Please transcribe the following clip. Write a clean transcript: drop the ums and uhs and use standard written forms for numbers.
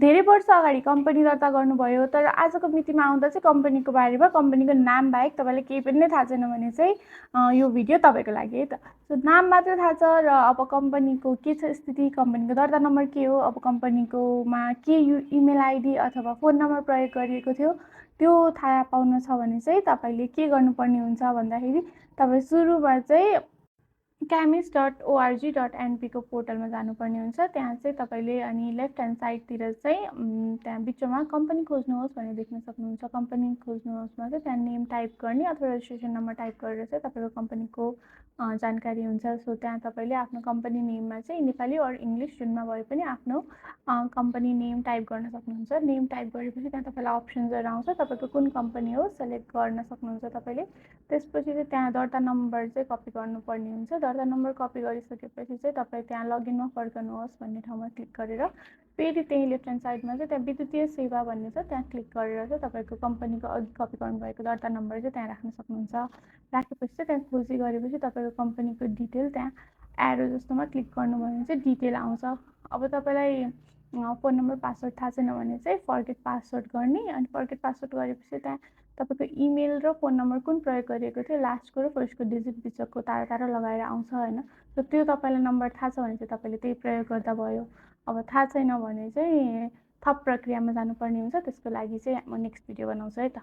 धेरै वर्ष अगाडि कम्पनी दर्ता गर्नुभयो तर आजको मितिमा आउँदा चाहिँ कम्पनीको बारेमा कम्पनीको नाम बाहेक तपाईँलाई केही पनि थाहा छैन भने चाहिँ यो भिडियो तपाईँको लागि है त। सो नाम मात्र थाहा छ र अब कम्पनीको के छ स्थिति, कम्पनीको दर्ता नम्बर के हो, अब कम्पनीकोमा के इमेल आइडी अथवा फोन नम्बर प्रयोग गरिएको थियो त्यो थाहा पाउन छ भने चाहिँ तपाईँले के गर्नुपर्ने हुन्छ भन्दाखेरि तपाईँ सुरुमा चाहिँ camis.org.np को पोर्टलमा जानुपर्ने हुन्छ। त्यहाँ चाहिँ तपाईँले अनि लेफ्ट ह्यान्ड साइडतिर चाहिँ त्यहाँ बिचमा कम्पनी खोज्नुहोस् भनेर देख्न सक्नुहुन्छ। कम्पनी खोज्नुहोस्मा चाहिँ त्यहाँ नेम टाइप गर्ने अथवा रेजिस्ट्रेसन नम्बर टाइप गरेर चाहिँ तपाईँको कम्पनीको जानकारी हुन्छ। सो त्यहाँ तपाईँले आफ्नो कम्पनी नेममा चाहिँ नेपाली अर इङ्ग्लिस जुनमा भए पनि आफ्नो कम्पनी नेम टाइप गर्न सक्नुहुन्छ। नेम टाइप गरेपछि त्यहाँ तपाईँलाई अप्सन्सहरू आउँछ, तपाईँको कुन कम्पनी हो सेलेक्ट गर्न सक्नुहुन्छ तपाईँले। त्यसपछि चाहिँ त्यहाँ दर्ता नम्बर चाहिँ कपी गर्नुपर्ने हुन्छ। दर्ता नम्बर कपी गरिसकेपछि चाहिँ तपाईँ त्यहाँ लगइनमा फर्कनुहोस् भन्ने ठाउँमा क्लिक गरेर फेरि त्यही लेफ्ट ह्यान्ड साइडमा चाहिँ त्यहाँ विद्युतीय सेवा भन्ने छ, त्यहाँ क्लिक गरेर चाहिँ तपाईँको कम्पनीको अघि कपी गर्नुभएको दर्ता नम्बर चाहिँ त्यहाँ राख्न सक्नुहुन्छ। राखेपछि चाहिँ त्यहाँ खोजी गरेपछि तपाईँको कम्पनीको डिटेल त्यहाँ एरो जस्तोमा क्लिक गर्नुभयो भने चाहिँ डिटेल आउँछ। अब तपाईँलाई फोन नम्बर पासवर्ड थाहा छैन भने चाहिँ फर्गेट पासवर्ड गर्ने, अनि फर्गेट पासवर्ड गरेपछि त्यहाँ तपाईँको इमेल र फोन नम्बर कुन प्रयोग गरिएको थियो लास्टको र फर्स्टको डिजिट बिचको तारा तारा लगाएर आउँछ होइन। सो त्यो तपाईँलाई नम्बर थाहा छ भने चाहिँ तपाईँले त्यही प्रयोग गर्दा भयो। अब थाहा छैन भने चाहिँ थप प्रक्रियामा जानुपर्ने हुन्छ। त्यसको लागि चाहिँ म नेक्स्ट भिडियो बनाउँछु है त।